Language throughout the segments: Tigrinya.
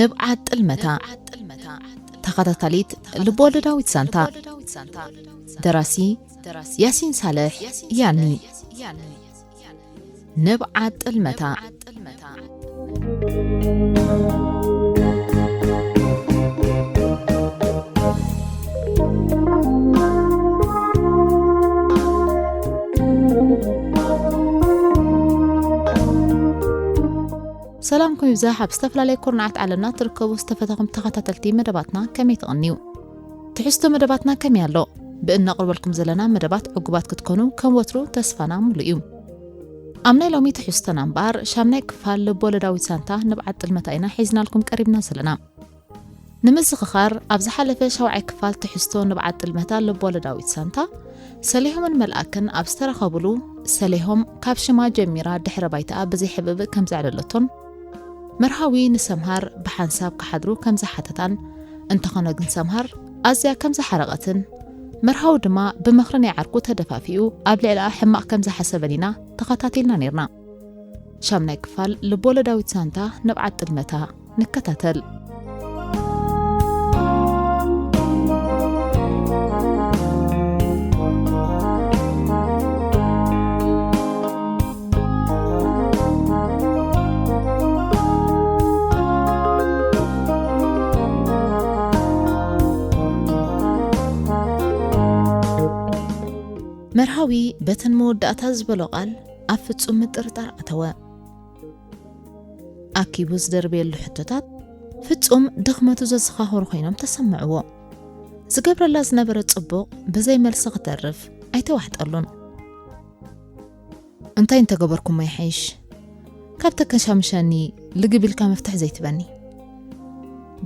ንብዓት ጥልመታ። ተኸታታሊት ልቦወለዳዊት ዛንታ። ደራሲ ያሲን ሳልሕ ያኒ። ንብዓት ጥልመታ። ሰላምኩም ይብዛሕ። ኣብ ዝተፈላለየ ኩርናዓት ዓለምና ትርከቡ ዝተፈተኹም ተኸታተልቲ መደባትና ከመይ ትቕንዩ? ትሕዝቶ መደባትና ከመይ ኣሎ? ብእነቕርበልኩም ዘለና መደባት ዕጉባት ክትኮኑ ከም ወትሩ ተስፋና ሙሉእ እዩ። ኣብ ናይ ሎሚ ትሕዝቶና እምበኣር ሻምናይ ክፋል ልቦወለዳዊት ዛንታ ንብዓት ጥልመታ ኢና ሒዝናልኩም ቀሪብና ዘለና። ንምዝኽኻር ኣብ ዝሓለፈ ሻውዓይ ክፋል ትሕዝቶ ንብዓት ጥልመታ ልቦወለዳዊት ዛንታ ሰሊሆምን መልኣክን ኣብ ዝተራኸቡሉ ሰሊሆም ካብ ሽማ ጀሚራ ድሕረ ባይታኣ ብዘይ ሕብእብእ ከም ዘዕለለቶን መርሃዊ ንሰምሃር ብሓንሳብ ክሓድሩ ከም ዝሓተታን እንተኾነ ግን ሰምሃር ኣዝያ ከም ዝሓረቐትን መርሃዊ ድማ ብምኽሪ ናይ ዓርኩ ተደፋፊኡ ኣብ ልዕሊኣ ሕማቕ ከም ዝሓሰበን ኢና ተኸታቲልና ነይርና። ሻምናይ ክፋል ልቦወለዳዊት ዛንታ ንብዓት ጥልመታ ንከታተል። መርሃዊ በተን መወዳእታ ዝበሎ ቃል ኣብ ፍጹም ምጥርጣር ኣተወ። ኣኪቡ ዝደርበየሉ ሕቶታት ፍጹም ድኽመቱ ዘዘኻኸሩ ኮይኖም ተሰምዕዎ። ዝገብረላ ዝነበረ ጽቡቕ ብዘይ መልሲ ክተርፍ ኣይተዋሕጠሉን። እንታይ እንተገበርኩሞ ይሓይሽ? ካብ ተከሻምሸኒ ልግብ ኢልካ መፍትሕ ዘይትበኒ።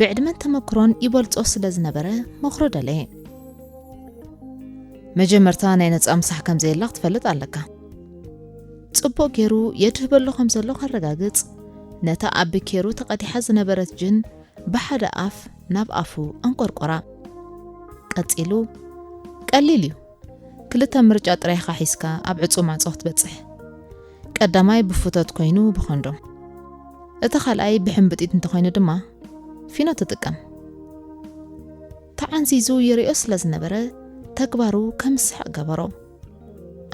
ብዕድመን ተመክሮን ይበልጾ ስለ ዝነበረ ምኽሩ ደለየ። መጀመርታ ናይ ነጻ ምሳሕ ከም ዘየላ ክትፈልጥ ኣለካ። ጽቡቕ ገይሩ የድህበሎ ከም ዘሎ ከረጋግጽ፣ ነታ ኣብ ብኬሩ ተቐዲሓ ዝነበረት ጅን ብሓደ ኣፍ ናብ ኣፉ ኣንቆርቆራ። ቀጺሉ፣ ቀሊል እዩ። ክልተ ምርጫ ጥራይ ኢኻ ሒዝካ ኣብ ዕጹው ማዕጾ ክትበጽሕ። ቀዳማይ ብፉቶት ኮይኑ ብኮንዶም። እቲ ካልኣይ ብሕምብጢት እንተኾይኑ ድማ ፊኖ ትጥቀም። ተዓንዚዙ ይሪኦ ስለ ዝነበረ ተግባሩ ከም ዝስሕቕ ገበሮ።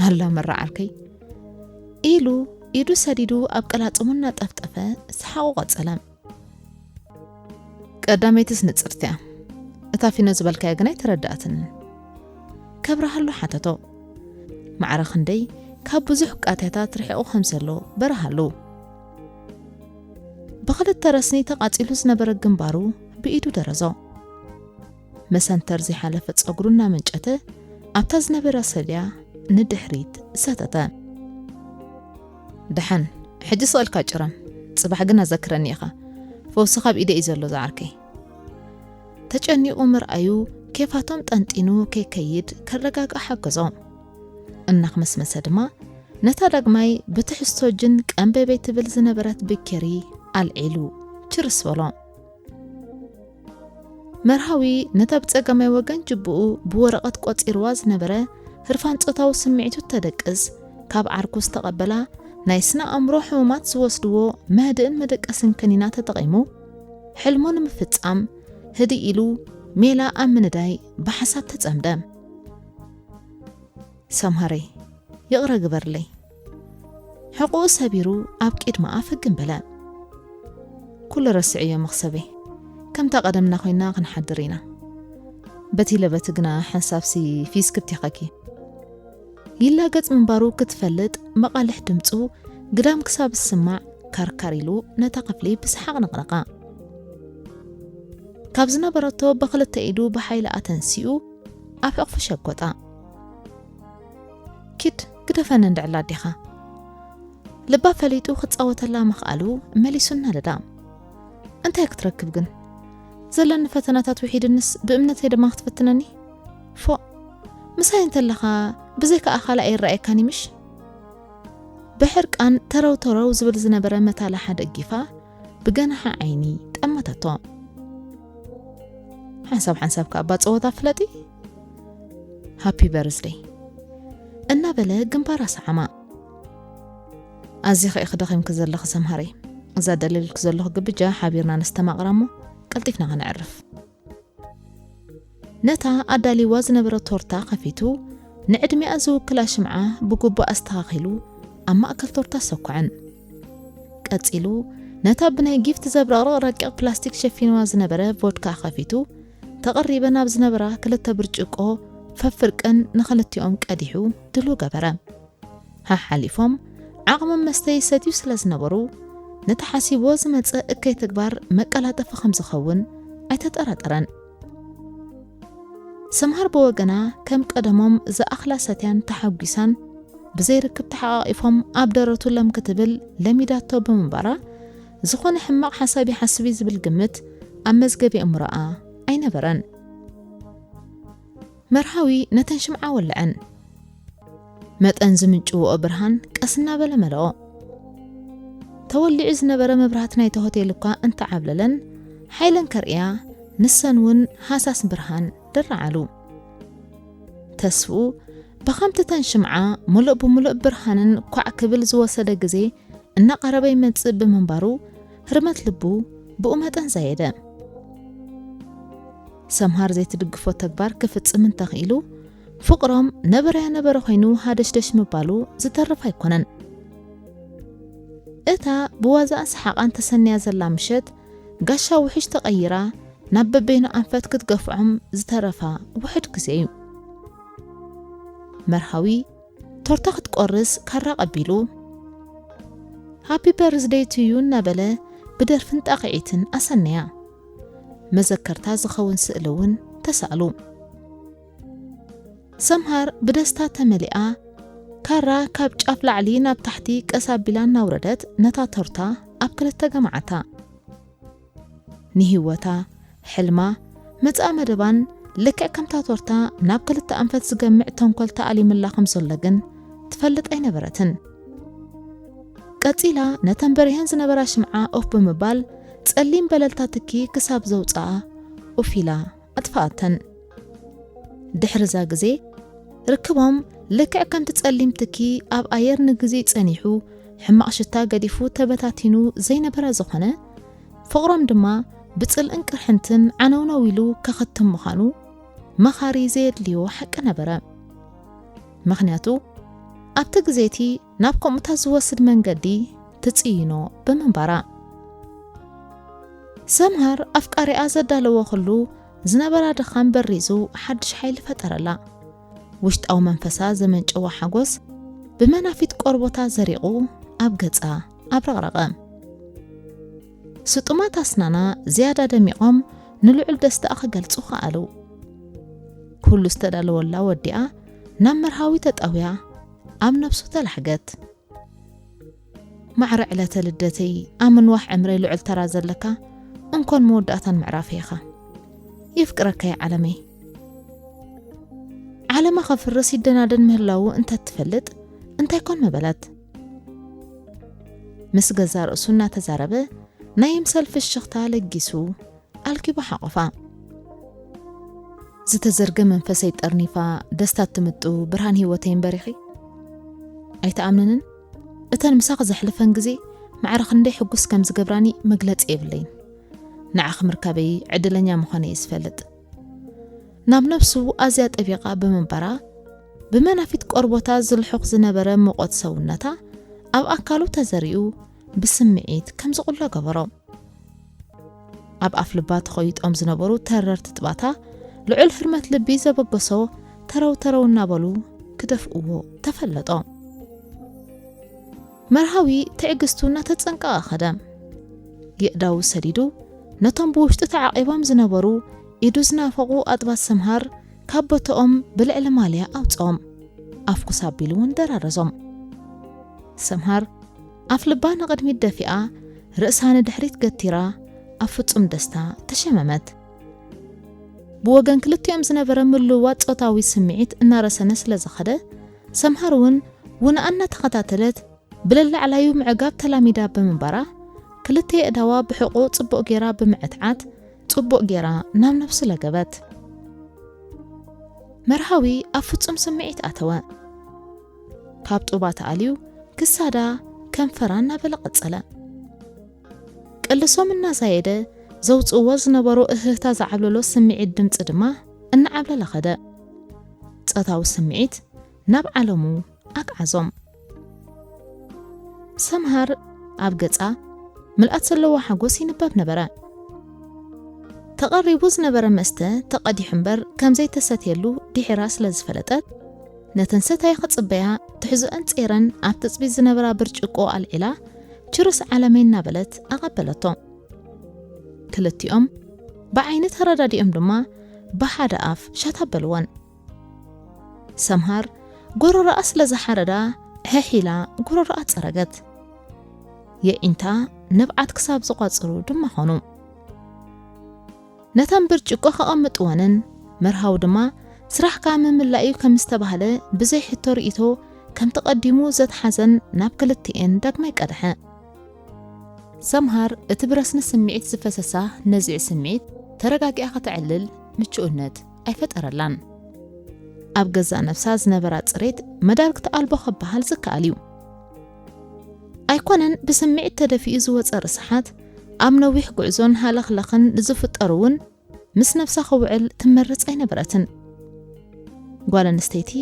ኣላ መራ ዓርከይ ኢሉ ኢዱ ሰዲዱ ኣብ ቀላጽሙ እናጠፍጠፈ ሰሓቑ ቀጸለ። ቀዳመይትስ ንጽርቲ እያ። እታ ፊኖ ዝበልካያ ግን ኣይተረድኣትንን። ከብርሃሉ ሓተቶ። ማዕረ ክንደይ ካብ ብዙሕ ቃትያታት ርሒቑ ከም ዘሎ በርሃሉ። ብኽልተ ረስኒ ተቓጺሉ ዝነበረ ግንባሩ ብኢዱ ደረዞ። መሰንተር ዘይሓለፈ ጸጉሩ እናመንጨተ ኣብታ ዝነበራ ሰድያ ንድሕሪት ሰተተ። ደሓን፣ ሕጂ ስቕ ኢልካ ጭረም፣ ጽባሕ ግን ኣዘክረኒ ኢኻ። ፈውስኻ ኣብ ኢደይ እዩ ዘሎ ዝዓርከይ። ተጨኒቑ ምርኣዩ ኬፋቶም ጠንጢኑ ከይከይድ ከረጋግኣ ሓገዞ። እናኽመስመሰ ድማ ነታ ዳግማይ ብትሕዝቶ ጅን ቀንበበይ ትብል ዝነበረት ብኬሪ ኣልዒሉ ችርስ በሎ። መርሃዊ ነታ ብጸጋማይ ወገን ጅብኡ ብወረቐት ቆጺርዋ ዝነበረ ህርፋን ጾታዊ ስምዒቱ ተደቅስ ካብ ዓርኩ ዝተቐበላ ናይ ስነ ኣእምሮ ሕሙማት ዝወስድዎ መህድእን መደቀስን ከኒና ተጠቒሙ ሕልሙ ንምፍጻም ህድእ ኢሉ ሜላ ኣብ ምንዳይ ብሓሳብ ተጸምደ። ሰምሃረይ፣ ይቕረ ግበርለይ። ሕቑኡ ሰቢሩ ኣብ ቅድማኣ ፍግም በለ። ኩሉ ረስዕዮ መኽሰበይ። ከምታ ቀደምና ኮይና ክንሓድር ኢና። በቲ ለበቲ ግና ሓንሳብሲ ፊስ ክትቲኸኪ። ይላገጽ ምንባሩ ክትፈልጥ መቓልሕ ድምጹ ግዳም ክሳብ ዝስማዕ ካርካር ኢሉ ነታ ክፍሊ ብሰሓቕ ነቕነቓ። ካብ ዝነበረቶ ብኽልተ ኢዱ ብሓይሊ ኣተንሲኡ ኣብ ሕቕፉ ሸጎጣ። ኪድ ግደፈኒ እንድዕላ ኣዴኻ። ልባ ፈሊጡ ክጻወተላ ምኽኣሉ መሊሱ እናደዳ። እንታይ ክትረክብ ግን? ዘለኒ ፈተናታት ውሒድንስ ብእምነተይ ድማ ክትፍትነኒ? ፎእ! ምሳይ እንተለኻ ብዘይካ ኣኻለ ኣይረኣየካን ምሽ? ብሕርቃን ተረው ተረው ዝብል ዝነበረ መታልሓ ደጊፋ ብገናሒ ዓይኒ ጠመተቶ። ሓንሳብ ሓንሳብ ከኣ እባ ጸወታ ፍለጢ። ሃፒ በርዝደይ እናበለ ግንባራ ሰዓማ። ኣዚኺ ኢኺ ደኺምኪ ዘለኺ ሰምሃረይ። እዛ ደለልኩ ዘለኹ ግብጃ ሓቢርና ነስተማቕራ እሞ ቀልጢፍና ከነዕርፍ። ነታ ኣዳልይዋ ዝነበረ ቶርታ ከፊቱ፣ ንዕድሚኣ ዝውክላ ሽምዓ ብግቡእ ኣስተኻኺሉ ኣብ ማእከል ቶርታ ሰኩዐን። ቀጺሉ፣ ነታ ብናይ ጊፍት ዘብረቕርቕ ረቂቕ ፕላስቲክ ሸፊንዋ ዝነበረ ቮድካ ከፊቱ፣ ተቐሪበን ኣብ ዝነበራ ክልተ ብርጭቆ ፈፍርቀን ንኽልቲኦም ቀዲሑ ድሉው ገበረ። ሓሓሊፎም ዓቕሚ መስተ ይሰትዩ ስለ ዝነበሩ፣ ነቲ ሓሲብዎ ዝመጸ እከይ ተግባር መቀላጠፊ ከም ዝኸውን ኣይተጠራጠረን። ሰምሃር ብወገና ከም ቀደሞም ዝኣኽላ ሰትያን ተሓጒሳን ብዘይርክብ ተሓቓቒፎም ኣብ ደረቱ ለም ክትብል ለሚዳቶ ብምንባራ፣ ዝኾነ ሕማቕ ሓሳብ ይሓስብ እዩ ዝብል ግምት ኣብ መዝገብ ኣእምሮኣ ኣይነበረን። መርሃዊ ነተን ሽምዓ ወልዐን። መጠን ዝምንጭውኦ ብርሃን ቀስ እናበለ መለኦ። ተወሊዑ ዝነበረ መብራህቲ ናይቲ ሆቴል እኳ እንተዓብለለን፣ ሓይለን ከርእያ፣ ንሰን እውን ሃሳስ ብርሃን ደረዓሉ። ተስፍኡ፣ ብኸምቲ እተን ሽምዓ ምሉእ ብምሉእ ብርሃንን ኳዕ ክብል ዝወሰደ ግዜ እናቐረበ ይመጽእ ብምንባሩ፣ ህርመት ልቡ ብኡ መጠን ዘየደ። ሰምሃር ዘይትድግፎ ተግባር ክፍጽም እንተኽኢሉ፣ ፍቕሮም ነበረ ያነበረ ኮይኑ ሃደሽደሽ ምባሉ ዝተርፍ ኣይኮነን። እታ ብዋዛኣ ሰሓቓን ተሰንያ ዘላ ምሸት፣ ጋሻ ውሕጅ ተቐይራ ናብ በበይኑ ኣንፈት ክትገፍዖም ዝተረፋ ውሑድ ግዜ እዩ። መርሃዊ ቶርታ ክትቆርስ ካራ ቀቢሉ፣ "ሃፒ በርዝደይ ቱ ዩ" እናበለ ብደርፍን ጣቕዒትን ኣሰነያ። መዘከርታ ዝኸውን ስእሊ እውን ተሳእሉ። ሰምሃር ብደስታ ተመሊኣ፣ ካራ ካብ ጫፍ ላዕሊ ናብ ታሕቲ ቀስ ኣቢላ እናውረደት ነታ ቶርታ ኣብ ክልተ ገማዓታ። ንህይወታ፣ ሕልማ፣ መጻኢ መደባን ልክዕ ከምታ ቶርታ ናብ ክልተ ኣንፈት ዝገምዕ ተንኮል ተኣሊምላ ከም ዘሎ ግን ትፈልጥ ኣይነበረትን። ቀጺላ ነተን በሪሀን ዝነበራ ሽምዓ ኦፍ ብምባል ጸሊም በለልታ ትኪ ክሳብ ዘውጽኣ ኡፍ ኢላ ኣጥፍኣተን። ድሕሪ እዛ ግዜ ርክቦም ልክዕ ከምቲ ጸሊም ትኪ ኣብ ኣየር ንግዜ ጸኒሑ ሕማቕ ሽታ ገዲፉ ተበታቲኑ ዘይነበረ ዝኾነ፣ ፍቕሮም ድማ ብጽልእን ቅርሕንትን ዓነውነው ኢሉ ከኸትም ምዃኑ መኻሪ ዘየድልዮ ሓቂ ነበረ። ምኽንያቱ ኣብቲ ግዜ እቲ ናብ ከምኡታት ዝወስድ መንገዲ ትጽይኖ ብምንባራ። ሰምሃር ኣፍቃሪኣ ዘዳለዎ ኩሉ ዝነበራ ድኻም በሪዙ ሓድሽ ሓይሊ ፈጠረላ። ውሽጣዊ መንፈሳ ዘመንጨወ ሓጎስ ብመናፊት ቆርቦታ ዘሪቑ ኣብ ገጻ ኣብረቕረቐ። ስጡማት ኣስናና ዝያዳ ደሚቖም ንልዑል ደስታኣ ክገልጹ ከኣሉ። ኩሉ ዝተዳለወላ ወዲኣ ናብ መርሃዊ ተጣውያ ኣብ ነብሱ ተላሕገት። "ማዕረ ዕለተ ልደተይ ኣብ ምንዋሕ ዕምረይ ልዑል ተራ ዘለካ እንኮን መወዳእታን ምዕራፈይ ኢኻ። የፍቅረካ እየ ዓለመይ። ዓለማ ከፍርስ ይደናደን ምህላዉ እንተ ትፈልጥ እንታይ ኮን ምበለት?" ምስ ገዛ ርእሱ እናተዛረበ ናይ ምሰል ፍሽኽታ ለጊሱ ኣልኪቡ ሓቖፋ። ዝተዘርገ መንፈሰይ ጠርኒፋ ደስታ ትምጡ ብርሃን ህይወተይ እምበሪኺ። ኣይትኣምንንን? እተን ምሳኺ ዘሕልፈን ግዜ ማዕረ ክንደይ ሕጉስ ከም ዝገብራኒ መግለጺ የብለይን። ንዓኺ ምርካበይ ዕድለኛ ምዃነይ እየ ዝፈልጥ። ናብ ነብሱ ኣዝያ ጠቢቓ ብምንባራ፣ ብመናፊት ቆርቦታ ዝልሑኽ ዝነበረ ሙቐት ሰውነታ ኣብ ኣካሉ ተዘሪኡ ብስምዒት ከም ዝቕሎ ገበሮ። ኣብ ኣፍ ልባ ተኾይጦም ዝነበሩ ተረርቲ ጥባታ ልዑል ህርመት ልቢ ዘበገሶ ተረው ተረው እናበሉ ክደፍእዎ ተፈለጦ። መርሃዊ ትዕግስቱ እናተጸንቀቐ ኸደ። የእዳዉ ሰዲዱ ነቶም ብውሽጡ ተዓቒቦም ዝነበሩ ኢዱ ዝናፈቑ ኣጥባት ሰምሃር ካብ ቦታኦም ብልዕሊ ማልያ ኣውጽኦም። ኣፍኩስ ኣቢሉ እውን ደራረዞም። ሰምሃር ኣፍ ልባ ንቕድሚት ደፊኣ ርእሳ ንድሕሪት ገቲራ ኣብ ፍጹም ደስታ ተሸመመት። ብወገን ክልቲኦም ዝነበረ ምልውዋጥ ጾታዊ ስምዒት እናረሰነ ስለ ዝኸደ፣ ሰምሃር እውን ውንኣ እናተኸታተለት ብለላዕላዩ ምዕጋብ ተላሚዳ ብምንባራ፣ ክልተ የእዳዋ ብሕቖ ጽቡቕ ጌራ ብምዕትዓት፣ ጽቡቕ ጌራ ናብ ነብሱ ለገበት። መርሃዊ ኣብ ፍጹም ስምዒት ኣተወ። ካብ ጡባ ተኣልዩ ክሳዳ ከንፈራ እናበለ ቀጸለ። ቅልሶም እናዛየደ ዘውፅእዎ ዝነበሩ እህህታ ዝዓብለሎ ስምዒት ድምፂ ድማ እናዓብለለ ኸደ። ጾታዊ ስምዒት ናብ ዓለሙ ኣግዓዞም። ሰምሃር ኣብ ገጻ ምልኣት ዘለዎ ሓጎስ ይንበብ ነበረ። ተቐሪቡ ዝነበረ መስተ ተቐዲሑ እምበር ከም ዘይተሰትየሉ ድሒራ ስለ ዝፈለጠት፣ ነተን ሰታየ ክጽበያ ትሕዝኦን ጼረን ኣብ ትጽቢት ዝነበራ ብርጭቆ ኣልዒላ፣ ችሩስ ዓለመይ እናበለት ኣቐበለቶ። ክልቲኦም ብዓይኒ ተረዳዲኦም ድማ ብሓደ ኣፍ ሻታ በልወን። ሰምሃር ጎረሮኣ ስለ ዝሓረዳ ሕሕ ኢላ ጎረሮኣ ጸረገት። የዒንታ ንብዓት ክሳብ ዝቋጽሩ ድማ ኾኑ። ነተን ብርጭቆ ከቐምጥወንን መርሃዊ ድማ ስራሕካ ምምላእ እዩ ከም ዝተባህለ ብዘይ ሕቶ ርእይቶ ከምቲ ቀዲሙ ዘትሓዘን ናብ ክልቲኤን ዳግማይ ቀድሐ። ሰምሃር እቲ ብረስኒ ስምዒት ዝፈሰሳ ነዚዕ ስምዒት ተረጋጊኣ ከተዕልል ምቹእነት ኣይፈጠረላን። ኣብ ገዛእ ነብሳ ዝነበራ ጽሬት መዳርግቲ ኣልቦ ክበሃል ዝከኣል እዩ። ኣይኮነን ብስምዒት ተደፊኡ ዝወጸ ርስሓት ኣብ ነዊሕ ጉዕዞን ሃለኽለኽን ንዝፍጠር እውን ምስ ነብሳ ክውዕል ትመርጽ ኣይነበረትን። ጓል ኣንስተይቲ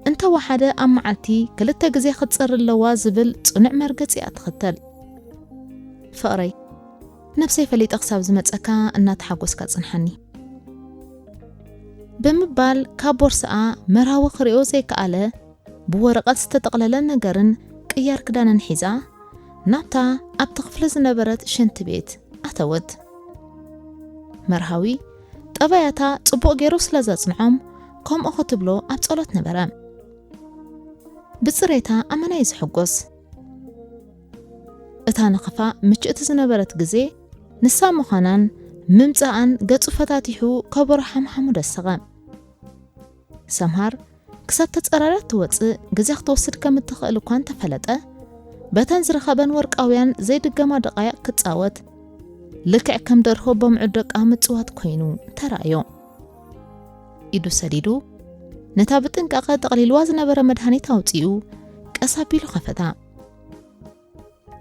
እንተወሓደ ኣብ መዓልቲ ክልተ ግዜ ክትጸሪ ኣለዋ ዝብል ጽኑዕ መርገጺ እያ ትኽተል። ፍቕረይ፣ ነብሰይ ፈሊጠ ክሳብ ዝመጸካ እናተሓጎስካ ጽንሓኒ። ብምባል ካብ ቦርስኣ መርሃዊ ክሪኦ ዘይከኣለ ብወረቐት ዝተጠቕለለ ነገርን ቅያር ክዳንን ሒዛ ናብታ ኣብቲ ክፍሊ ዝነበረት ሽንቲ ቤት ኣተወት። መርሃዊ ጠባያታ ጽቡቕ ገይሩ ስለ ዘጽንዖም ከምኡ ክትብሎ ኣብ ጸሎት ነበረ። ብጽሬታ ኣመና እዩ ዝሕጎስ። እታ ንኽፋ ምችእቲ ዝነበረት ግዜ ንሳ ምዃናን ምምጻኣን ገጹ ፈታቲሑ ከበሮ ሓምሓሙ ደሰቐ። ሰምሃር ክሳብ ተጸራርያ ትወጽእ ግዜ ክትወስድ ከም እትኽእል እኳ እንተፈለጠ፣ በተን ዝረኸበን ወርቃውያን ዘይድገማ ደቓይቕ ክጻወት፣ ልክዕ ከም ደርሆ በምዑ ደቃ ምጽዋት ኮይኑ ተራእዮ። ኢዱ ሰዲዱ፣ ነታ ብጥንቃቐ ጠቕሊልዋ ዝነበረ መድሃኒት ኣውጺኡ፣ ቀስ ኣቢሉ ከፈታ።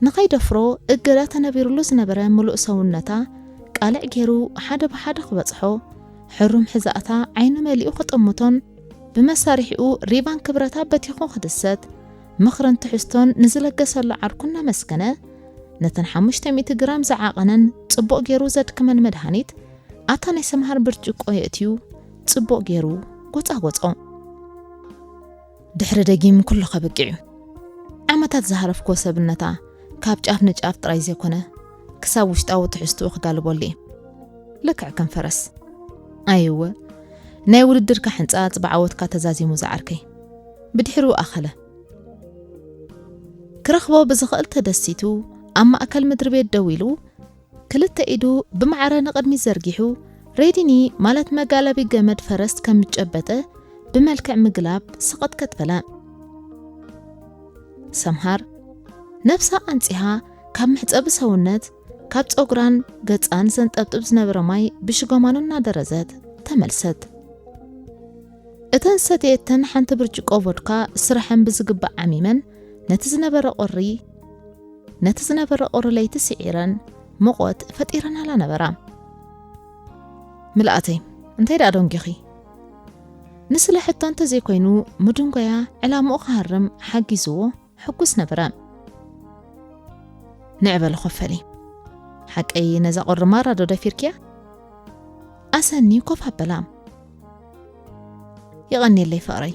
ንኸይደፍሮ እገዳ ተነቢሩሉ ዝነበረ ምሉእ ሰውነታ ቃልዕ ገይሩ ሓደ ብሓደ ክበጽሖ፣ ሕሩም ሕዛእታ ዓይኑ መሊኡ ክጥምቶን ብመሳርሒኡ ሪባን ክብረታ በቲኹ ክድሰት፣ ምኽርን ትሕዝቶን ንዝለገሰሉ ዓርኩ እናመስገነ፣ ነተን ሓሙሽተ ሚእቲ ግራም ዝዓቐነን ጽቡቕ ገይሩ ዘድክመን መድሃኒት ኣብታ ናይ ሰምሃር ብርጭቆ የእትዩ ጽቡቕ ገይሩ ጎጻጎጾ። ድሕሪ ደጊም ኩሉ ከብቅዕ እዩ። ዓመታት ዝሃረፍክዎ ሰብነታ ካብ ጫፍ ንጫፍ ጥራይ ዘይኮነ፣ ክሳብ ውሽጣዊ ትሕዝትኡ ክጋልበሉ እየ። ልክዕ ከም ፈረስ። ኣይወ፣ ናይ ውድድርካ ሕንጻጽ ብዓወትካ ተዛዚሙ ዝዓርከይ። ብድሕሪኡ ኣኸለ። ክረኽቦ ብዝኽእል ተደሲቱ፣ ኣብ ማእከል ምድሪ ቤት ደው ኢሉ፣ ክልተ ኢዱ ብማዕረ ንቕድሚት ዘርጊሑ፣ ሬዲኒ ማለት መጋለቢ ገመድ ፈረስ ከም ዝጨበጠ ብመልክዕ ምግላብ ስቕጥቅጥ በለ። ሰምሃር ነብሳ ኣንጺሃ ካብ መሕጸቢ ሰውነት፣ ካብ ጸጉራን ገጻን ዘንጠብጥብ ዝነበረ ማይ ብሽጎማኑ እናደረዘት ተመልሰት። እተን ሰተየተን ሓንቲ ብርጭቆ ቮድካ ስራሐን ብዝግባእ ዓሚመን ነቲ ዝነበረ ቁሪ፣ ነቲ ዝነበረ ቁሪ ለይቲ ስዒረን ሙቐት ፈጢረናላ ነበራ። ምልኣተይ፣ እንታይ ደኣ ደንጊኺ? ንስለ ሕቶ እንተዘይኮይኑ ምድንጓያ ዕላምኡ ክሃርም ሓጊዝዎ ሕጉስ ነበረ። ንዕበሊ ኮፈሊ። ሓቀይ ነዛ ቁሪ ማራ ዶ ደፊርክያ? ኣሰኒ ኮፍ ኣበላ። የቐንየለይ ፍቕረይ።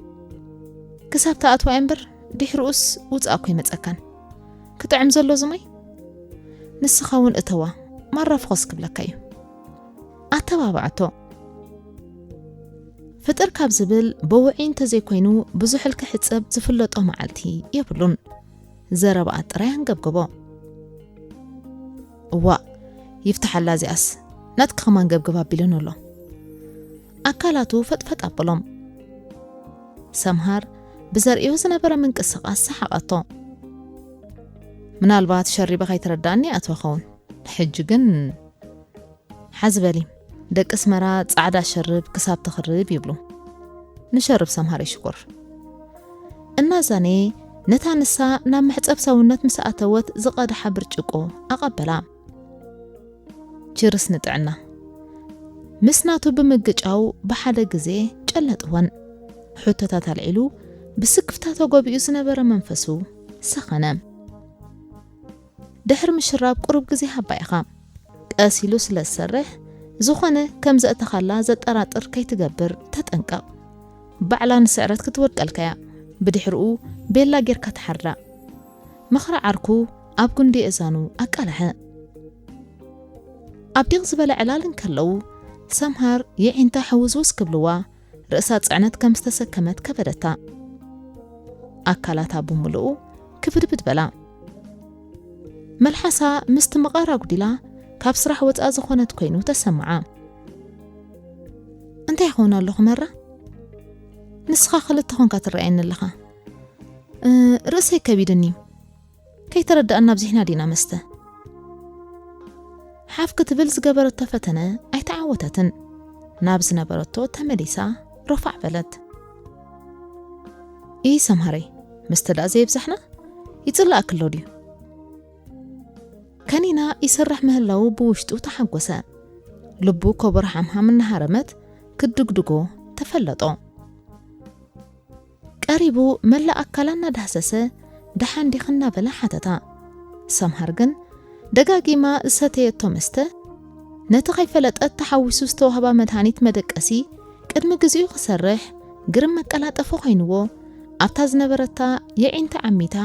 ክሳብ ትኣትዋ እምበር ድሕርኡስ ውጻእ እኮ ይመጸካን። ክጥዕም ዘሎ ዝማይ? ንስኻ እውን እተዋ፣ ማራ ፍኾስ ክብለካ እዩ። ኣተባባዕቶ። ፍጥር ካብ ዝብል ብውዑይ እንተዘይኮይኑ ብዙሕ ክሕጸብ ዝፍለጦ መዓልቲ የብሉን። ዘረባኣ ጥራይ ኣንገብግቦ። እዋእ፣ ይፍትሓላ እዚኣስ፣ ናትኪ ከማን ገብገብ ኣቢሉኒ ኣሎ። ኣካላቱ ፈጥፈጥ ኣበሎም። ሰምሃር ብዘርእዮ ዝነበረ ምንቅስቓስ ሰሓቐቶ። ምናልባት ሸሪበ ከይትረዳእኒ ኣትዋ ኸውን። ሕጂ ግን ሓዚ በሊ፣ ደቂ ኣስመራ ጻዕዳ ሸርብ ክሳብ ትኽርብ ይብሉ። ንሸርብ ሰምሃር ይሽኩር። እናዛነ ነታ ንሳ ናብ መሕጸብ ሰውነት ምስ ኣተወት ዝቐድሓ ብርጭቆ ኣቐበላ። ችርስ ንጥዕና። ምስ ናቱ ብምግጫው ብሓደ ግዜ ጨለጥወን። ሕቶታት ኣልዒሉ ብስክፍታ ተጎቢኡ ዝነበረ መንፈሱ ሰኸነ። ድሕሪ ምሽራብ ቁሩብ ግዜ ሃባ ኢኻ። ቀስ ኢሉ ስለ ዝሰርሕ፣ ዝኾነ ከም ዘእተኻላ ዘጠራጥር ከይትገብር ተጠንቀቕ። ባዕላ ንስዕረት ክትወድቀልካ እያ። ብድሕርኡ ቤላ ጌርካ ትሓርዳ። ምኽሪ ዓርኩ ኣብ ጉንዲ እዛኑ ኣቃልሐ። ኣብ ዲቕ ዝበለ ዕላል እንከለዉ፣ ሰምሃር የዒንታ ሕውዝውዝ ክብልዋ፣ ርእሳ ጽዕነት ከም ዝተሰከመት ከበደታ። ኣካላታ ብምሉኡ ክብድብድ በላ። መልሓሳ ምስቲ ምቓር ኣጉዲላ፣ ካብ ስራሕ ወጻ ዝኾነት ኮይኑ ተሰምዓ። "እንታይ ይኸውን ኣለኹ መራ? ንስኻ ክልተ ኾንካ ትረኣየኒ ኣለኻ። እ፣ ርእሰይ ከቢድኒ እዩ። ከይተረዳእና ኣብዚሕና ዲና መስተ?" ሓፍ ክትብል ዝገበረቶ ፈተነ ኣይተዓወተትን። ናብ ዝነበረቶ ተመሊሳ ሮፋዕ በለት። "ኢይ ሰምሃረይ፣ መስተ ደኣ ዘየብዛሕና? ይጽላእክሎ ድዩ?" ከኒና ይሰርሕ ምህላዉ ብውሽጡ ተሓጎሰ። ልቡ ከበሮ ሓምሓም እናሃረመት ክትድግድጎ ተፈለጦ። ቀሪቡ መላእ ኣካላ እናዳህሰሰ፣ "ደሓን ዲኺ?" እናበለ ሓተታ። ሰምሃር ግን ደጋጊማ ዝሰተየቶ መስተ፣ ነቲ ከይፈለጠት ተሓዊሱ ዝተዋህባ መድሃኒት መደቀሲ ቅድሚ ግዜኡ ክሰርሕ ግርም መቀላጠፊ ኮይንዎ፣ ኣብታ ዝነበረታ የዒንታ ዓሚታ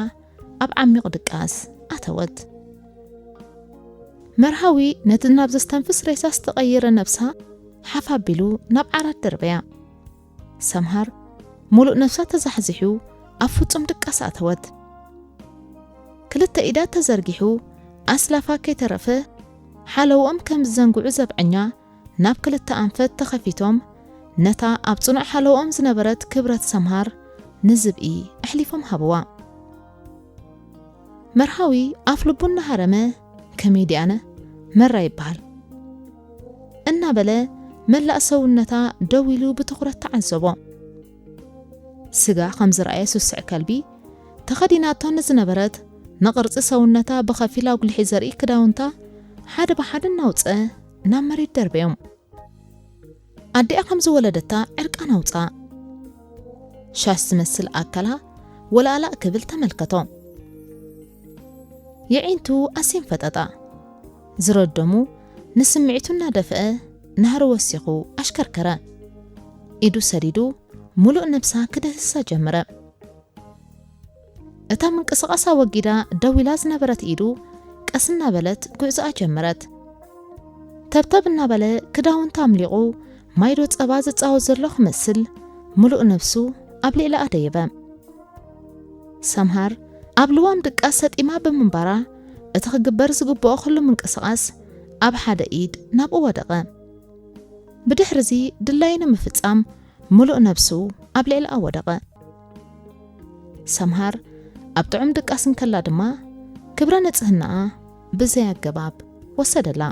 ኣብ ዓሚቕ ድቃስ ኣተወት። መርሃዊ ነቲ ናብ ዘስተንፍስ ሬሳ ዝተቐየረ ነብሳ ሓፍ ኣቢሉ ናብ ዓራት ደርበያ። ሰምሃር ሙሉእ ነብሳ ተዛሕዚሑ ኣብ ፍጹም ድቃስ ኣተወት። ክልተ ኢዳት ተዘርጊሑ ኣስላፋ ከይተረፈ ሓለውኦም ከም ዝዘንግዑ ዘብዐኛ ናብ ክልተ ኣንፈት ተኸፊቶም ነታ ኣብ ጽኑዕ ሓለውኦም ዝነበረት ክብረት ሰምሃር ንዝብኢ ኣሕሊፎም ሃብዋ። መርሃዊ ኣፍ ልቡ እናሃረመ፣ "ከመይ ዲኣነ? መራ ይበሃል?" እናበለ መላእ ሰውነታ ደው ኢሉ ብትኹረት ተዓዘቦ። ስጋ ከም ዝረኣየ ስሱዕ ከልቢ፣ ተኸዲናቶ ንዝነበረት ንቕርጺ ሰውነታ ብኸፊል ኣጉሊሒ ዘርኢ ክዳውንታ ሓደ ብሓደ እናውጽአ ናብ መሬት ደርበዮም። ኣዲኣ ከም ዝወለደታ ዕርቃን ኣውጽኣ። ሻሽ ዝመስል ኣካላ ወላእላእ ክብል ተመልከቶ። የዒንቱ ኣስየን ፈጠጣ። ዝረደሙ ንስምዒቱ እናደፍአ ናህሪ ወሲኹ ኣሽከርከረ። ኢዱ ሰዲዱ ሙሉእ ነብሳ ክድህስሳ ጀመረ። እታ ምንቅስቓስ ኣወጊዳ ደው ኢላ ዝነበረት ኢዱ ቀስ እናበለት ጉዕዞኣ ጀመረት። ተብተብ እናበለ ክዳውንታ ኣምሊቑ ማይዶ ጸባ ዝጻወት ዘሎ ክመስል ምሉእ ነብሱ ኣብ ልዕሊኣ ደየበ። ሰምሃር ኣብ ልዋም ድቃስ ሰጢማ ብምንባራ፣ እቲ ክግበር ዝግብኦ ኩሉ ምንቅስቓስ ኣብ ሓደ ኢድ ናብኡ ወደቐ። ብድሕርዚ ድላዩ ንምፍጻም ምሉእ ነብሱ ኣብ ልዕሊኣ ወደቐ። ሰምሃር ኣብ ጥዑም ድቃስ እንከላ ድማ ክብረ ንጽህናኣ ብዘይ ኣገባብ ወሰደላ።